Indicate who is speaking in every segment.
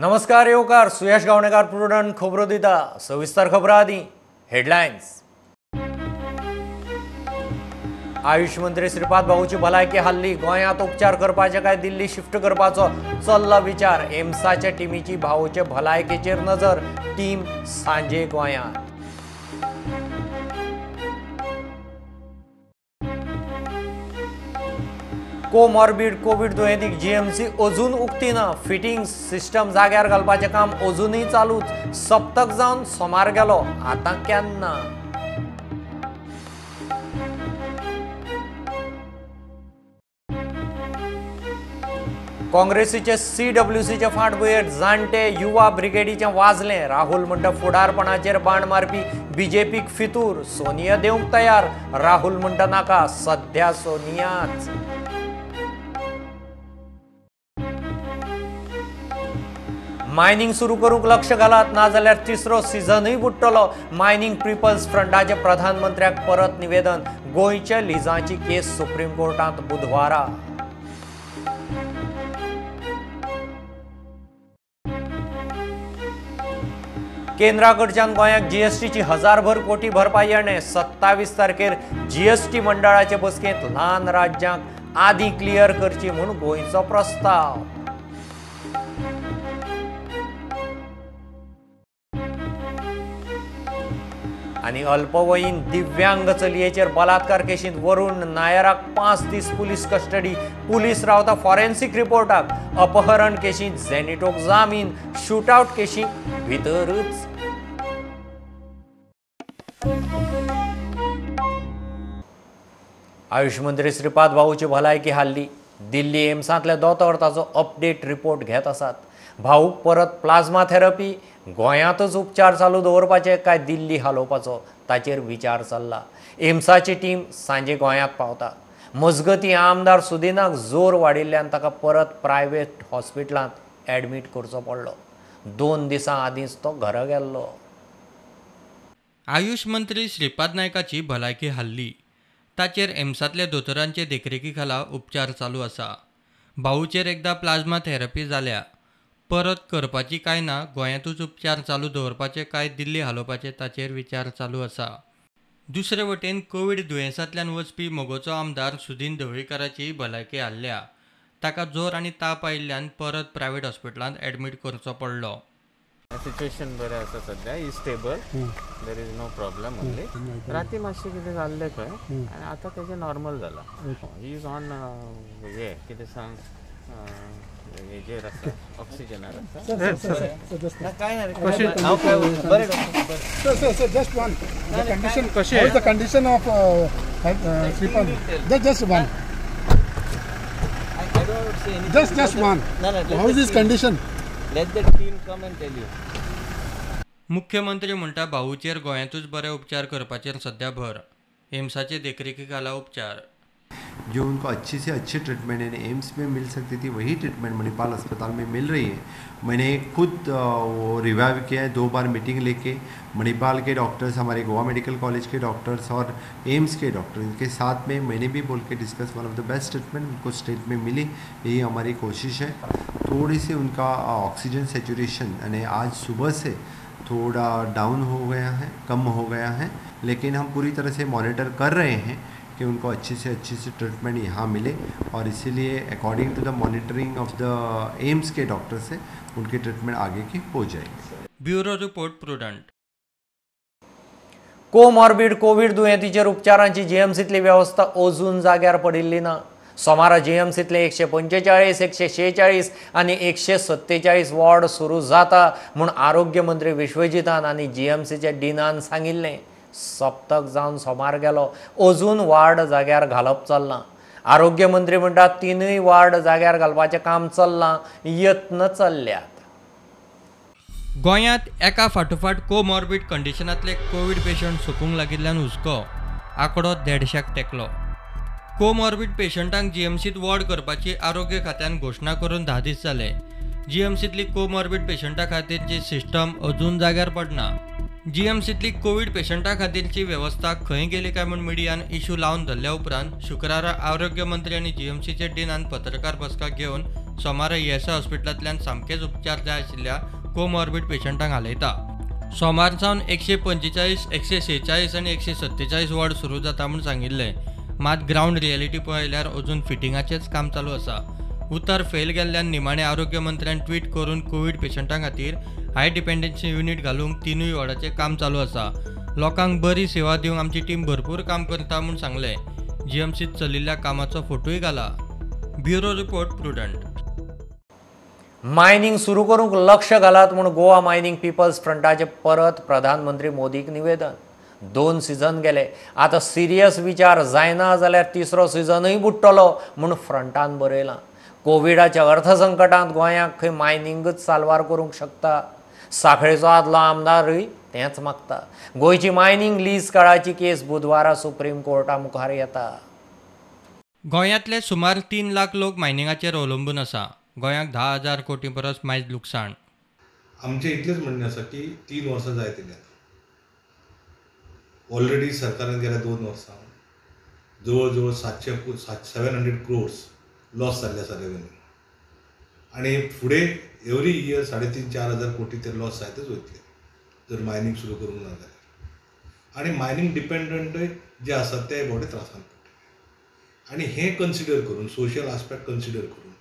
Speaker 1: नमस्कार येवकार सुयश गावणेकार प्रुडंट खबरो दिता. सविस्तर खबरां आदी हेडलायन्स. आयुष मंत्री श्रीपाद भाऊची भलायकी हाल्ली. गोंयांत उपचार करपाचे काय दिल्ली शिफ्ट करपाचो चल्ला विचार. एम्साच्या टिमीची भाऊचे भलायकेचेर नजर. टीम सांजे गोंयांत. कोमॉर्बिड कोविड दुयेंतीक जीएमसी अजून उक्ती ना. फिटिंग सिस्टम जाग्यार घालपाचें काम अजूनय चालूच. सप्तक जावन सोमार गेलो, आतां केन्ना? काँग्रेसीचे सीडब्ल्यूसीचे फाटभुंयेर जाणटे युवा ब्रिगेडीचें वाजलें. राहुल म्हणटा फुडारपणाचेर बाण मारपी बीजेपीक फितूर. सोनिया देवंक तयार. राहुल म्हणटा नाका, सध्या सोनियाच. मायनिंग सुरू करूंक लक्ष घालात, नाजाल्यार तिसरो सिजनूय बुडटलो. मायनिंग पिपल्स फ्रंटाचे प्रधानमंत्र्याक परत निवेदन. गोंयच्या लिजांची केस सुप्रीम कोर्टांत बुधवारा. केंद्रा कडच्यान गोंयाक जीएसटीची 1000 कोटी भरपाई येणे. 27 तारखेर जीएसटी मंडळाचे बसकेंत ल्हान राज्यांक आदी क्लियर करची म्हूण गोंयचो प्रस्ताव. आनी अल्पवयीन दिव्यांग चलयेचेर बलात्कार केशींत वरुण नायराक 5 दीस पुलीस कस्टडी. पुलीस रावता फॉरेन्सिक रिपोर्टाक. अपहरण केशींत झेनिटोक जामीन. शूटआउट केशींत भितरूच. आयुष मंत्री श्रीपाद भाऊची भलायकी हाल्ली. दिल्ली एम्सांतले दोतोर ताचो अपडेट रिपोर्ट घेत आसात. भाऊक परत प्लाझ्मा थेरपी, गोंयांतच उपचार चालू दवरपाचे काय दिल्ली हालोवपाचो ताचेर विचार चल्ला. एम्साची टीम सांजे गोंयांत पावता. मजगतीं आमदार सुदिनाक जोर वाडिल्ल्यान ताका परत प्रायव्हेट हॉस्पिटलांत ॲडमीट करचो पडलो. 2 दिसां आदींच तो घरा गेल्लो.
Speaker 2: आयुष मंत्री श्रीपाद नायकाची भलायकी हाल्ली. ताचेर एम्सांतल्या दोतोरांचे देखरेखी खाला उपचार चालू आसा. भाऊचेर एकदां प्लाझ्मा थेरपी जाल्या. परत करपाची काय ना, गोंयांतूच उपचार चालू दवरपाचे काय दिल्ली हालोवपाचे ताचेर विचार चालू आसा. दुसरे वटेन कोवीड दुयेंसांतल्यान वचपी मगोचो आमदार सुदीन ढवळीकाराची भलायकी हाल्ल्या. ताका जोर आनी ताप आयिल्ल्यान परत प्रायव्हेट हॉस्पिटलांत ॲडमीट करचो पडलो.
Speaker 3: सिच्युएशन बरें आसा सध्या, is stable, there is no problem. Only राती मातशें कितें जाल्लें खंय आनी आतां तेजें नॉर्मल जालां. He is on हे कितें सांग हेजेर आसा, ऑक्सिजनार आसा. काय ना बरें.
Speaker 4: Sir, just one. The condition, how is the condition of Shripad? Just one.
Speaker 3: I don't want to say anything.
Speaker 4: Just one.
Speaker 3: No, no,
Speaker 4: how is his condition?
Speaker 3: Let the team come and tell you.
Speaker 2: मुख्यमंत्री म्हणटा भाऊचेर गोंयांतूच बरे उपचार करपाचेर सध्या भर. एम्साचे देखरेखी खाला उपचार.
Speaker 5: जो उनको अच्छी से अच्छी ट्रीटमेंट यानी एम्स में मिल सकती थी वही ट्रीटमेंट मणिपाल अस्पताल में मिल रही है. मैंने खुद वो रिवाइव किया है, 2 बार मीटिंग लेके मणिपाल के डॉक्टर्स, हमारे गोवा मेडिकल कॉलेज के डॉक्टर्स और एम्स के डॉक्टर, इनके साथ में मैंने भी बोल के discuss, one of the best treatment उनको स्टेट में मिली, यही हमारी कोशिश है. थोड़ी सी उनका ऑक्सीजन सेचुरेशन यानी आज सुबह से थोड़ा डाउन हो गया है, कम हो गया है, लेकिन हम पूरी तरह से मॉनिटर कर रहे हैं कि उनको अच्छी से ट्रीटमेंट यहाँ मिले और इसीलिए according to the monitoring of the AIIMS के डॉक्टर से उनकी ट्रीटमेंट आगे की हो जाएगी.
Speaker 2: Bureau report, Prudent.
Speaker 1: Comorbid Covid दुयेंतीचेर उपचारांची जीएमसींतली वेवस्था अजून जाग्यार पडिल्ली ना. सोमारा जीएमसींतले 145, 146 आनी 147 वॉर्ड सुरू जाता म्हूण आरोग्य मंत्री विश्वजितान आनी जीएमसीच्या डिनान सांगिल्लें. सप्तक जावन सोमार गेलो, अजून वार्ड जाग्यार घालप चल्लां. आरोग्य मंत्री म्हणटा 3 वार्ड जाग्यार घालपाचें काम चल्लां, यत्न चल्ल्यात.
Speaker 2: गोंयांत एका फाटोफाट कोमॉर्बिड कंडिशनांतले कोवीड पेशंट सोंपूंक लागिल्ल्यान हुस्को. आंकडो 150 तेंकलो. कोमॉर्बिड पेशंटांक जीएमसींत वॉर्ड करपाची आरोग्य खात्यान घोशणा करून 10 दीस जाले. जीएमसींतली कोमॉर्बिड पेशंटा खातीरची सिस्टम अजून जाग्यार पडना. जीएमसींतली कोवीड पेशंटा खातीरची वेवस्था खंय गेली काय म्हूण मिडियान इशू लावन धरल्या उपरांत शुक्रारा आरोग्य मंत्री आनी जीएमसीचे डिनान पत्रकार बसका घेवन सोमारा ईएसआय हॉस्पिटलांतल्यान सामकेच उपचार जाय आशिल्ल्या कोमॉर्बिड पेशंटांक हालयता. सोमार सावन 145, 146 आनी 147 वॉर्ड सुरू जाता म्हूण सांगिल्लें. मात ग्रावंड रियलिटी पळयल्यार अजून फिटिंगाचेंच काम चालू आसा. उतर फेल गेल्ल्यान निमाणे आरोग्य मंत्र्यान ट्वीट करून कोवीड पेशंटां खातीर हाय डिपेंडन्सी युनीट घालूंक 3 वॉर्डाचें काम चालू आसा. लोकांक बरी सेवा दिवंक आमची टीम भरपूर काम करता म्हूण सांगलें. जीएमसीत चलिल्ल्या कामाचो फोटोय घाला. Bureau report, Prudent.
Speaker 1: Mining सुरू करूंक लक्ष घालात म्हूण गोवा मायनिंग पिपल्स फ्रंटाचे परत प्रधानमंत्री मोदीक निवेदन. 2 सीझन गेले, आतां सिरियस विचार जायना जाल्यार तिसरो सीझनूय बुडटलो म्हूण फ्रंटान बरयलां. कोविडाच्या अर्थसंकटांत गोंयाक खंय मायनिंगच साल्वार करूंक शकता. सांखळेचो आदलो आमदारूय तेंच मागता. गोंयची मायनिंग लीज काळाची केस बुधवारा सुप्रीम कोर्टा मुखार येता.
Speaker 2: गोंयांतले सुमार 3 लाख लोक मायनिंगाचेर अवलंबून आसा. गोंयाक 10,000 कोटी परस मायज लुकसाण.
Speaker 6: आमचें इतलेंच म्हणणें आसा की 3 वर्सां जायत येयल्यात ऑलरेडी. सरकारान गेल्या 2 वर्सां जवळ जवळ 700 क्रोर्स लॉस जाल्ले आसा रेवेन्यू, आनी फुडें एवरी इयर 3.5-4 हजार कोटी ते लॉस जायतच वयतले जर मायनींग सुरू करूंक ना जाल्यार. आनी मायनींग डिपेंडंटय जे आसात ते बोडे त्रासान पडटले. आनी हें कन्सिडर करून, सोशल आस्पेक्ट कन्सिडर करून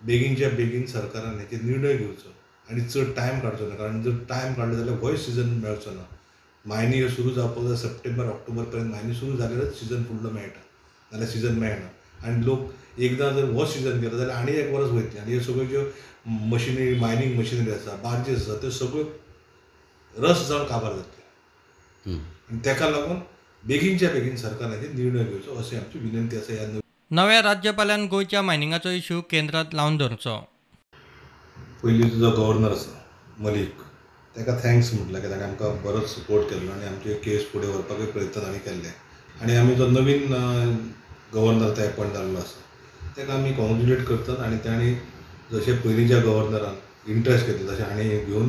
Speaker 6: बेगीनच्या बेगीन सरकारान हेचेर निर्णय घेवचो आनी चड टायम काडचो ना, कारण जर टायम काडलो जाल्यार होय सिजन मेळचो ना. मायनी ह्यो सुरू जावपाक जाय सप्टेंबर ऑक्टोबर पर्यंत मायनी सुरू जाल्यारच सिजन फुडलो मेळटा, नाल्यार सिजन मेळना. आनी लोक एकदां जर हो सिजन गेलो जाल्यार आनी एक वर्स वयतलें. आनी ह्यो सगळ्यो ज्यो मशिनरी, मायनींग मशिनरी आसा, बार्जीस आसा, त्यो सगळ्यो रस जावन काबार जातले. आनी ताका लागून बेगीनच्या बेगीन सरकारान हेचेर निर्णय घेवचो अशी आमची विनंती आसा. ह्या
Speaker 2: नव्या राज्यपालान गोंयच्या मायनिंगाचो इश्यू केंद्रांत लावन धरचो.
Speaker 6: पयलींचो जो गव्हर्नर आसा मलीक, ताका thanks म्हटलें की ताणें आमकां बरोच सपोर्ट केल्लो आनी आमचे केस फुडें व्हरपाकूय प्रयत्न ताणें केल्ले. आनी आमी जो नवीन गव्हर्नर तो एपॉयंट जाल्लो आसा ताका आमी कॉंग्रेच्युलेट करतात. आनी ताणें जशें पयलींच्या गव्हर्नरान इंट्रस्ट घेतलो तशें हाणें घेवन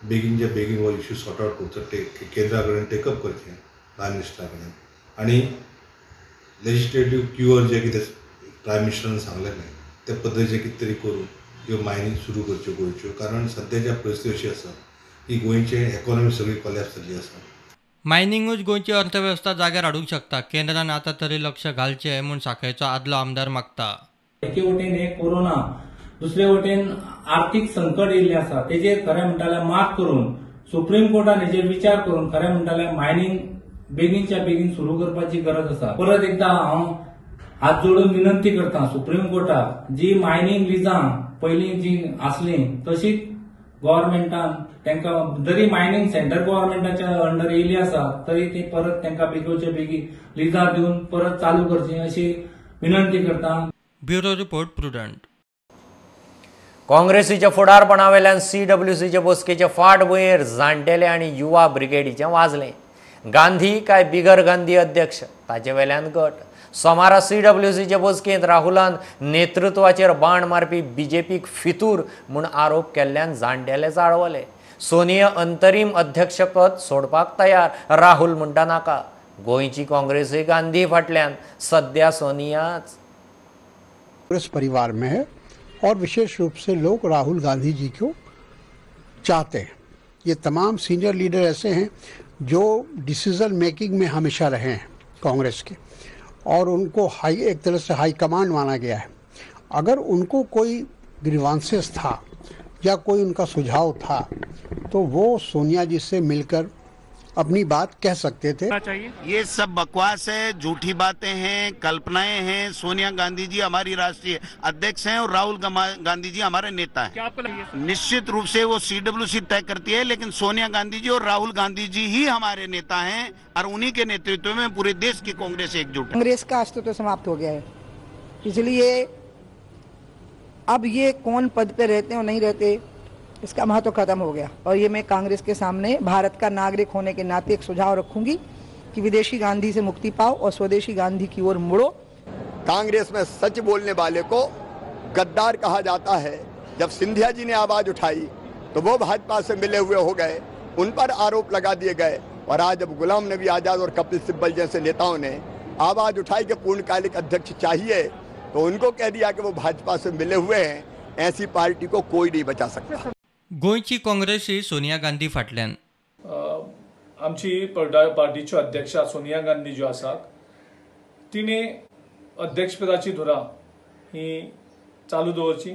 Speaker 6: बेगीनच्या बेगीन हो इश्यू सॉर्ट आवट करचो, केंद्रा कडेन टेकअप करचें, प्रायम मिनिस्टरा कडेन, आनी लेजिस्लेटीव क्युअर जें कितें प्रायम मिनिस्टरान सांगलेलें ते पद्दतीचें कितें तरी करून ह्यो मायनी सुरू करच्यो गोंयच्यो. कारण सद्याच्या परिस्थिती अशी आसा की गोंयचे इकॉनॉमी सगळी कोलॅप्स जाल्ली आसा.
Speaker 2: मायनिंगूच गोंयची अर्थवेवस्था जाग्यार हाडूंक शकता. केंद्रान आतां तरी लक्ष घालचें म्हूण सांखळेचो आदलो आमदार मागता.
Speaker 7: एके वटेन हे कोरोना, दुसरे वटेन आर्थीक संकट येयल्लें आसा, तेजेर खरें म्हणटा जाल्यार मात करून सुप्रीम कोर्टान हेजेर विचार करून खरें म्हणटा जाल्यार मायनिंग बेगीनच्या बेगीन सुरू करपाची गरज आसा. परत एकदा हांव हात जोडून विनंती करता सुप्रीम कोर्टाक, जी मायनिंग लिजां पयलीं जी आसली तशीच गव्हर्मेंटान तांकां जरी मायनिंग सेंटर गव्हर्मेंटाच्या अंडर येयली आसा तरी ती परत तांकां बेगीनच्या बेगीन लिजां दिवन परत चालू करची अशी विनंती करता.
Speaker 2: Bureau report, Prudent.
Speaker 1: काँग्रेसीच्या फुडारपणावेल्यान सीडब्ल्यूसीचे बसकेचे फाटभुंयेर जाणटेले आनी युवा ब्रिगेडीचें वाजलें. गांधी काय बिगर गांधी अध्यक्ष ताचे वेल्यान गट. सोमारा सीडब्ल्यूसीचे बसकेंत राहुलान नेतृत्वाचेर बाण मारपी बीजेपीक फितूर म्हूण आरोप केल्ल्यान जाणटेले चाळवले. सोनिया अंतरीम अध्यक्षपद सोडपाक तयार, राहुल म्हणटा नाका. गोंयची काँग्रेसूय गांधी फाटल्यान, सद्या सोनियाच.
Speaker 8: कांग्रेस परिवार में है और विशेष रूप से लोग राहुल गांधी जी को चाहते हैं. ये तमाम सीनियर लीडर ऐसे हैं जो डिसीजन मेकिंग में हमेशा रहे हैं कांग्रेस के, और उनको हाई एक तरह से हाई कमांड माना गया है. अगर उनको कोई ग्रीवांसेस था या कोई उनका सुझाव था तो वो सोनिया जी से मिलकर अपनी बात कह सकते थे।
Speaker 9: ये सब बकवास है, झूठी बातें हैं, कल्पनाएं हैं। सोनिया गांधी जी हमारी राष्ट्रीय अध्यक्ष हैं और राहुल गांधी जी हमारे नेता हैं। निश्चित रूप से वो सीडब्ल्यूसी तय करती है, लेकिन सोनिया गांधी जी और राहुल गांधी जी ही हमारे नेता हैं और उन्हीं के नेतृत्व में पूरे देश की कांग्रेस एकजुट है।
Speaker 10: कांग्रेस का अस्तित्व समाप्त हो गया है, इसलिए अब ये कौन पद पे रहते हैं और नहीं रहते इसका महत्व खत्म हो गया। और ये मैं कांग्रेस के सामने भारत का नागरिक होने के नाते एक सुझाव रखूंगी कि विदेशी गांधी से मुक्ति पाओ और स्वदेशी गांधी की ओर मुड़ो।
Speaker 11: कांग्रेस में सच बोलने वाले को गद्दार कहा जाता है। जब सिंधिया जी ने आवाज उठाई तो वो भाजपा से मिले हुए हो गए, उन पर आरोप लगा दिए गए। और आज जब गुलाम नबी आजाद और कपिल सिब्बल जैसे नेताओं ने आवाज उठाई कि पूर्णकालिक अध्यक्ष चाहिए तो उनको कह दिया कि वो भाजपा से मिले हुए हैं। ऐसी पार्टी को कोई नहीं बचा सकता।
Speaker 2: गोंयची काँग्रेसी सोनिया गांधी फाटल्यान।
Speaker 12: आमची पार्टीच्यो अध्यक्षा सोनिया गांधी ज्यो आसात तिणें अध्यक्षपदाची धुरा ही चालू दवरची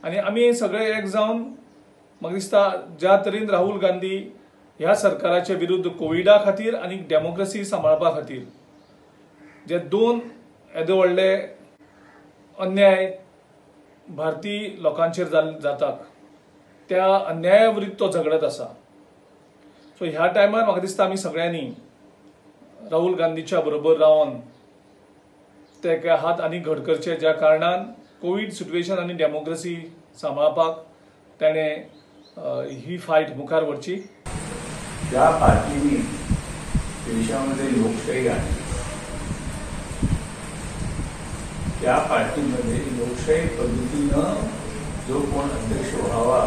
Speaker 12: आनी आमी सगळे एक जावन म्हाका दिसता ज्या तरेन राहुल गांधी ह्या सरकाराचे विरुद्ध कोविडा खातीर आनी डेमोक्रेसी सांबाळपा खातीर जे दोन येदे व्हडले अन्याय भारतीय लोकांचेर जातात त्या अन्याया विरुद्ध तो झगडत आसा। सो ह्या टायमार म्हाका दिसता आमी सगळ्यांनी राहुल गांधीच्या बरोबर रावन तेका हात आनी घट करचे, ज्या कारणान कोवीड सिट्युएशन आनी डेमोक्रेसी सांबाळपाक तेणें ही फायट मुखार व्हरची।
Speaker 13: ज्या पार्टीने देशामध्ये लोकशाही आणली त्या पार्टीमध्ये लोकशाही पद्धतीनं जो कोण अध्यक्ष व्हावा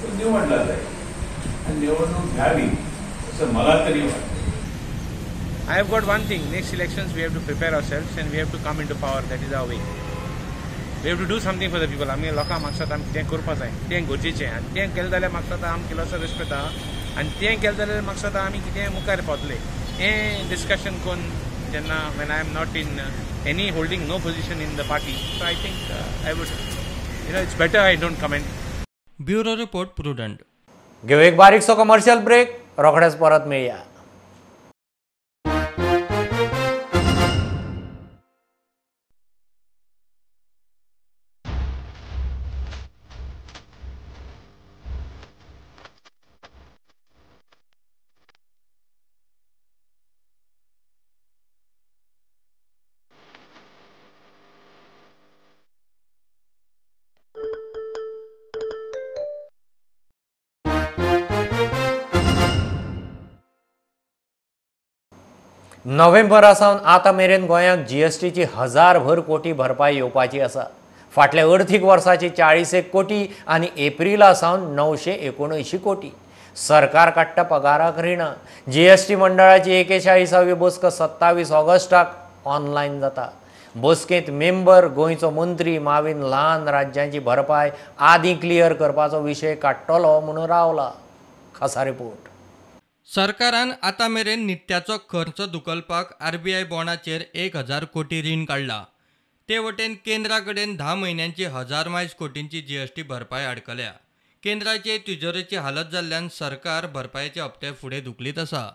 Speaker 13: तो निवडला जाईल आणि निवडणूक घ्यावी असं मला तरी वाटतं।
Speaker 14: I have got one thing, next elections we have to prepare ourselves and we have to come into power, that is our way. We have to do something for the people. आमी लोकांक म्हाका दिसता आमी तें करपा जाय, तें गरजेचें आनी तें केलें जाल्यार म्हाका दिसता आमी कितलोसो रेस्पेद आहा आनी तें केलें जाल्यार म्हाका दिसता आमी कितें मुखार पावतले। हें डिस्कशन करून जेन्ना when I am not in any holding no position in the party, so I think I would, you know, it's better I don't comment.
Speaker 2: Bureau report, Prudent.
Speaker 1: घेऊ एक बारीकसो कमर्शियल ब्रेक, रोखडेच परत मेळया। नोव्हेंबरा सावन आतां मेरेन गोंयांक जीएसटीची 1000 कोटी भरपाय येवपाची आसा। फाटल्या अर्थीक वर्साची 41 कोटी आनी एप्रिला सावन 979 कोटी। सरकार काडटा पगाराक रिणां। जीएसटी मंडळाची 41वी बसका 27 ऑगस्टाक ऑनलायन जाता। बसकेंत मेंबर, गोंयचो मंत्री मावीन ल्हान राज्यांची भरपाय आदीं क्लियर करपाचो विशय काडटलो म्हणून रावला। खासा रिपोर्ट।
Speaker 2: सरकारान आतां मेरेन नित्याचो खर्च धुकलपाक आरबीआय बॉण्डाचेर 1000 कोटी रीण काडला। ते वटेन केंद्रा कडेन 10 म्हयन्यांची 1000 मायज कोटींची जीएसटी भरपाय आडकल्या। केंद्राचे तिजोरेची हालत जाल्ल्यान सरकार भरपायेचे हप्ते फुडें धुकलीत आसा।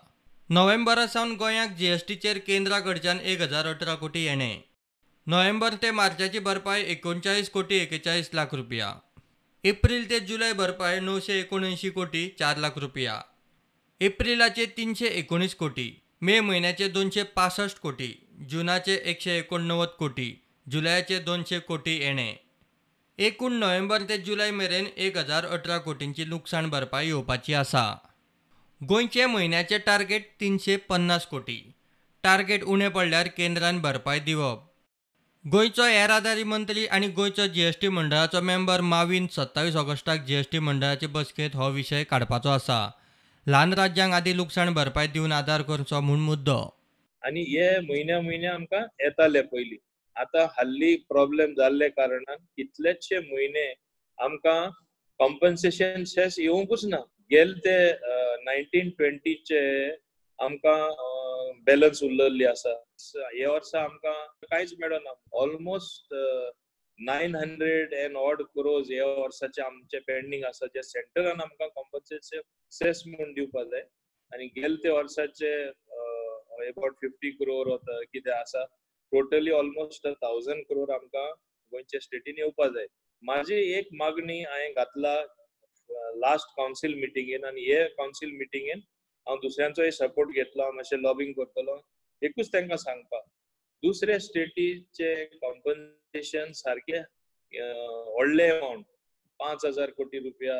Speaker 2: नोव्हेंबरा सावन गोंयाक जीएसटीचेर केंद्रा कडच्यान 1018 कोटी येणे। नोव्हेंबर ते मार्चाची भरपाय 39 कोटी 41 लाख रुपया। एप्रील ते जुलय भरपाय 979 कोटी 4 लाख रुपया। एप्रिलाचे 319 कोटी, मे म्हयन्याचे 265 कोटी, जुनाचे 189 कोटी, जुलयाचे 200 कोटी येणे। एकूण नोव्हेंबर ते जुलय मेरेन 1018 कोटींची लुकसाण भरपाय येवपाची आसा। गोंयचे म्हयन्याचे टार्गेट 350 कोटी। टार्गेट उणें पडल्यार केंद्रान भरपाय दिवप। गोंयचो येरादारी मंत्री आनी गोंयचो जीएसटी मंडळाचो मेंबर मावीन 27 ऑगस्टाक जीएसटी मंडळाचे बसकेंत हो विशय काडपाचो आसा। ल्हान राज्यांक आदी लुकसाण भरपाय दिवन आदार करचो म्हूण मुद्दो।
Speaker 15: आनी हे म्हयन्या म्हयन्या आमकां येताले पयलीं, आतां हाल्ली प्रॉब्लेम जाल्ले कारणान कितलेशे म्हयने आमकां कॉम्पन्सेशन सेस येवंकूच ना। गेले ते 1920चे आमकां बॅलन्स उरलेली आसा। हे वर्सा आमकां कांयच मेळना। ऑलमोस्ट 900 एंड ऑड क्रोर्स हे वर्साचे आमचे पेंडींग आसा, जे सेंटरान आमकां कॉम्पन्सेशन सेस म्हूण दिवपा जाय। आनी गेले ते वर्साचे अबाउट 50 क्रोर कितें आसा, टोटली ऑलमोस्ट 1000 क्रोर आमकां गोंयच्या स्टेटीन येवपा जाय। म्हाजी एक मागणी हांवें घातला लास्ट कावन्सील मिटिंगेन आनी हे कावन्सील मिटिंगेन हांव दुसऱ्यांचोय सपोर्ट घेतलो, हांव मातशें लॉबींग करतलो। एकूच तांकां सांगपाक, दुसऱ्या स्टेटीचे कॉम्पन्सेशन सारके व्हडले अमावंट 5000 कोटी रुपया,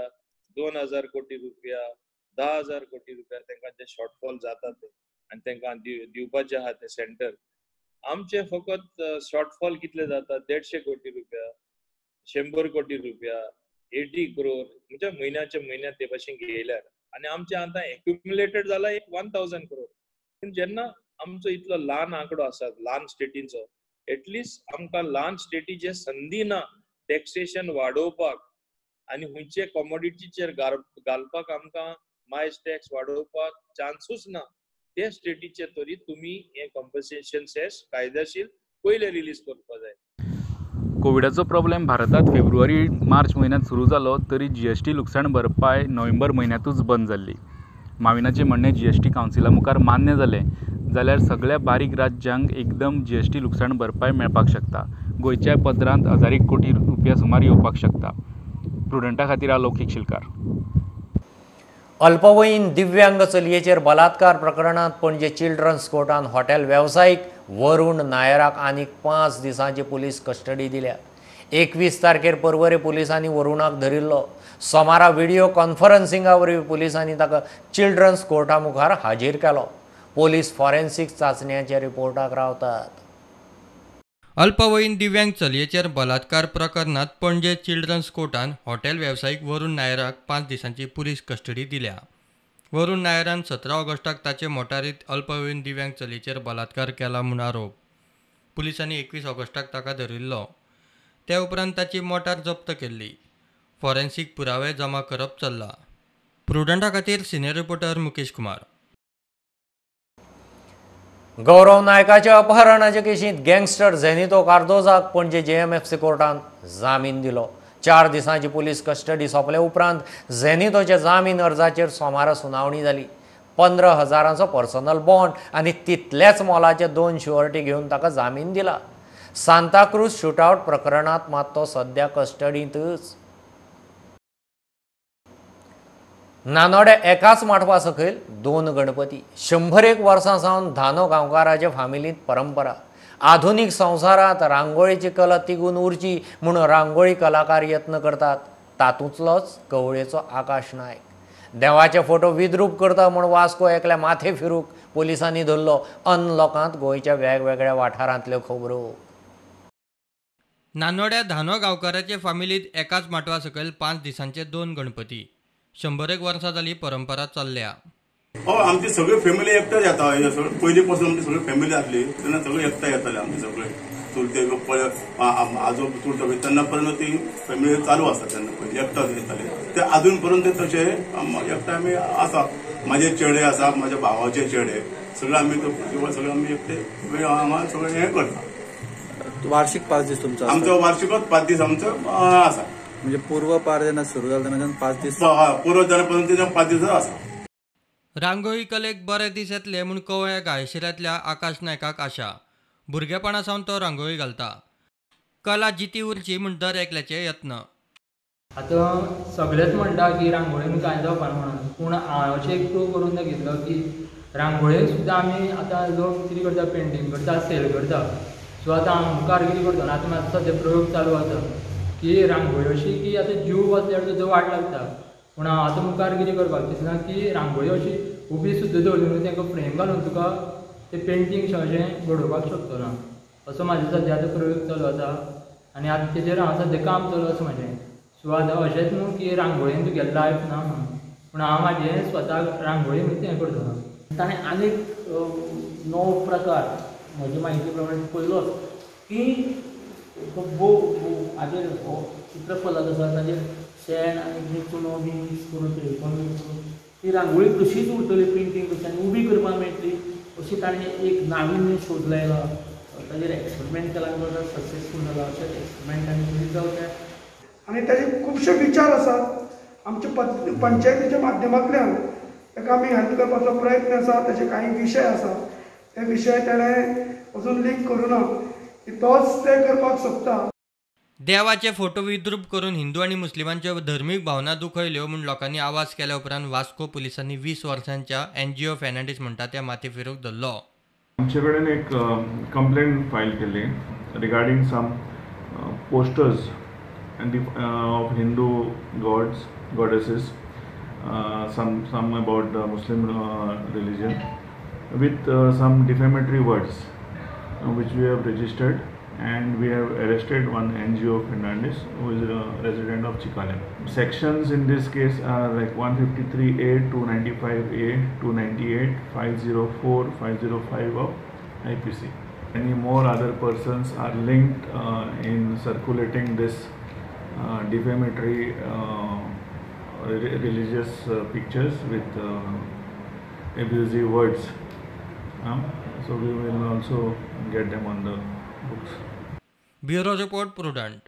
Speaker 15: 2000 कोटी रुपया, 10000 कोटी रुपया तांकां जे शॉर्टफॉल जाता ते आनी तांकां दिवपाचे आहा ते सेंटर। आमचे फकत शॉर्टफॉल कितले जाता, 150 कोटी रुपया, 100 कोटी रुपया, 80 क्रोर म्हणजे म्हयन्याचे म्हयन्या ते भाशेन घेयल्यार आनी आमचे आतां एक्युमुलेटेड जाला एक 1000 क्रोर। पूण जेन्ना आमचो इतलो ल्हान आंकडो आसा ल्हान स्टेटींचो, एटलिस्ट आमकां ल्हान स्टेटीचे संदी ना टॅक्सेशन वाडोवपाक आनी खंयचे कॉमोडिटीचेर घालपाक आमकां मायज टॅक्स वाडोवपाक चान्सूच ना, ते स्टेटीचेर तरी तुमी हें कॉम्पन्सेशन सेस कायदेशीर पयले रिलीज करपाक जाय.
Speaker 16: कोविडाचो प्रॉब्लेम भारतांत फेब्रुवारी मार्च म्हयन्यांत सुरू जालो तरी जीएसटी लुकसाण भरपाय नोव्हेंबर म्हयन्यांतूच बंद जाल्ली. माविनाचें म्हणणें जीएसटी कावन्सिला मुखार मान्य जालें जाल्यार सगळ्या बारीक राज्यांक एकदम जीएसटी लुकसाण भरपाय मेळपाक शकता. गोंयच्या पदरांत हजारीक कोटी रुपया सुमार येवपाक शकता. प्रुडंटा खातीर अलौकीक शिलकार.
Speaker 1: अल्पवयीन दिव्यांग चलयेचेर बलात्कार प्रकरणांत पणजे चिल्ड्रन्स कोर्टान हॉटेल वेवसायीक वरुण नायराक आनीक 5 दिसांची पुलीस कस्टडी दिल्या. 21 तारखेर पर्वरे पुलिसांनी वरुणाक धरिल्लो. सोमारा व्हिडिओ कॉन्फरन्सिंगा वरवीं पुलिसांनी ताका चिल्ड्रन्स कोर्टा मुखार हाजीर केलो. पोलीस फॉरेन्सिक चांचण्याच्या रिपोर्टाक रावतात.
Speaker 2: अल्पवयीन दिव्यांग चलयेचेर बलात्कार प्रकरणांत पणजे चिल्ड्रन्स कोर्टान हॉटेल वेवसायीक वरुण नायराक 5 दिसांची पुलीस कस्टडी दिल्या. वरुण नायरान 17 ऑगस्टाक ताचे मोटारींत अल्पवयीन दिव्यांग चलयेचेर बलात्कार केला म्हूण आरोप. पुलिसांनी 21 ऑगस्टाक ताका धरिल्लो. त्या उपरांत ताची मोटार जप्त केल्ली. फॉरेन्सिक पुरावे जमा करप चल्ला. प्रुडंटा खातीर सिनियर रिपोर्टर मुकेश कुमार.
Speaker 1: गौरव नायकाच्या अपहरणाचे केशींत गँगस्टर झेनितो कार्दोजाक पणजे जेएमएफसी कोर्टान जामीन दिलो. 4 दिसांची पुलीस कस्टडी सोंपले उपरांत झेनितोच्या जामीन अर्जाचेर सोमारा सुनावणी जाली. 15,000चो पर्सनल बॉन्ड आनी तितल्याच मोलाचे 2 शुअरिटी घेवन ताका जामीन दिला. सांताक्रूज शूटआवट प्रकरणांत मात तो सद्या कस्टडींतच. नानोड्या एकाच माटवा सकयल 2 गणपती. 101 वर्सां सावन धानो गांवकाराचे फामिलींत परंपरा. आधुनीक संवसारांत रांगोळीची कला तिगून उरची म्हूण रांगोळी कलाकार यत्न करतात. तातूंतलोच कवळेचो आकाश नायक. देवाचे फोटो विद्रूप करता म्हूण वास्को एकल्या माथे फिरूक पोलिसांनी धरलो. अनलॉकांत गोंयच्या वेगवेगळ्या वाठारांतल्यो खबरो.
Speaker 2: नानोड्या धानो गांवकाराचे फामिलींत एकाच माटवा सकयल 5 दिसांचे 2 गणपती. 101 वर्सां जाली परंपरा चल्ल्या.
Speaker 17: हय, आमची सगळी फॅमिली एकठांय येता. पयलीं पासून आमची सगळी फॅमिली आसली तेन्ना सगळी एकठांय येताले. आमचे सगळे चुलते आजो चुलते तेन्ना पर्यंत ती फॅमिली चालू आसा. तेन्ना पयलीं एकठांय येताले ते अजून पर्यंत तशे एकठांय आमी आसा. माझे चेडे आसा, माझ्या भावाचे चेडे, सगळे आमी सगळे आमी एकटे हांगा सगळे हें करता.
Speaker 18: वार्षिक 5 दीस तुमचो?
Speaker 17: आमचो वार्षिकच 5 दीस आमचो आसा.
Speaker 18: म्हणजे पूर्वपार जेन्ना सुरू जालें तेन्ना 5 दीस?
Speaker 17: पूर्व जाल्या पर्यंत 5 दीस आसा.
Speaker 2: रांगोळी कलेक बरे दीस येतले म्हूण कवळ्या गायशिरांतल्या आकाश नायकाक आशा. भुरगेपणा सावन तो रांगोळी घालता. कला जिती उरची म्हूण दर एकल्याचे यत्न.
Speaker 19: आतां सगळेच म्हणटा की रांगोळीन कांय जावपाना म्हणून, पूण हांव अशें एक प्रूव करून दाखयतलो की रांगोळीक सुद्दां आमी आतां लोक कितें करता, पेंटींग करता, सेल करता. सो आतां हांव मुखार कितें करतलो, आतां म्हाजो सद्या प्रयोग चालू आसा की रांगोळी अशी की आतां जीव बसल्यार सुद्दां वाट लागता, पूण हांव आतां मुखार कितें करपाक दिसना की रांगोळी अशी उबी सुद्दां दवरली म्हणून तांकां फ्रेम घालून तुका तें पेंटींग अशें घडोवपाक शकतो ना, असो म्हाजो सद्या आतां प्रयोग चालू आसा आनी आतां तेजेर हांव सद्या काम चालू आसा म्हाजें. सो आतां अशेंच न्हू की रांगोळीन तुगेलें लायफ ना म्हणून, पूण हांव म्हाजें स्वताक रांगोळी म्हणून हें करतलो.
Speaker 20: ताणें आनीक नवो प्रकार म्हजे म्हायती प्रमाणे पयलोच की हाजेर हो चित्रफलक आसा ताजेर शेण आनी चुनो बी मिक्स करून फेविकॉल मिक्स करून ती रांगोळी कशीच उरतली पेंटींग कशी आनी उबी करपाक मेळटली अशी ताणें एक नाविन्य शोध लायला. ताजेर एक्सपेरिमेंट केला आनी सक्सेसफूल जाला. अशेंच एक्सपेरिमेंट आनी करीत जावचें.
Speaker 21: आनी ताजे खुबशे विचार आसात. आमच्या पंचायतीच्या माध्यमांतल्यान ताका आमी हॅल्प करपाचो प्रयत्न आसा. ताजे कांय विशय आसा, ते विशय ताणें अजून लीक करूं ना की तोच ते करपाक सोदता.
Speaker 2: देवाचे फोटो विद्रूप करून हिंदू आनी मुस्लिमांच्यो धर्मीक भावना दुखयल्यो म्हूण लोकांनी आवाज केल्या उपरांत वास्को पुलिसांनी 20 वर्सांच्या एनजीओ फर्नांडीस म्हणटा त्या माथी फिरूक धरलो.
Speaker 22: आमचे कडेन एक कंप्लेंट फायल केल्ली regarding some posters and of Hindu gods, goddesses, some about the Muslim religion with some defamatory words, which we have registered, and we have arrested one NGO Fernandez, who is a resident of Chicalim. Sections in this case are like 153A, 295A, 298, 504, 505 of IPC. Any more other persons are linked in circulating this defamatory religious pictures with abusive words. So we will also get them on the books.
Speaker 2: Bureau report, Prudent.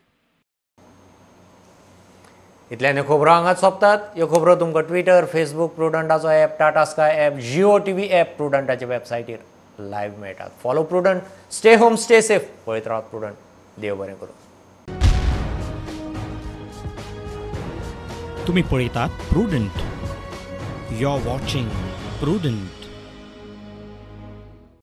Speaker 1: इतल्यान ह्यो खबरो हांगाच सोंपतात. ह्यो खबरो तुमकां Twitter, Facebook, प्रुडंटाचो app, Tata Sky app, Jio TV app, प्रुडंटाच्या वेबसायटीर live मेळटात. Follow Prudent, stay home, stay safe. पळयत रावात प्रुडंट. देव बरें करूं.
Speaker 3: तुम्ही पळयतात Prudent. You are watching Prudent.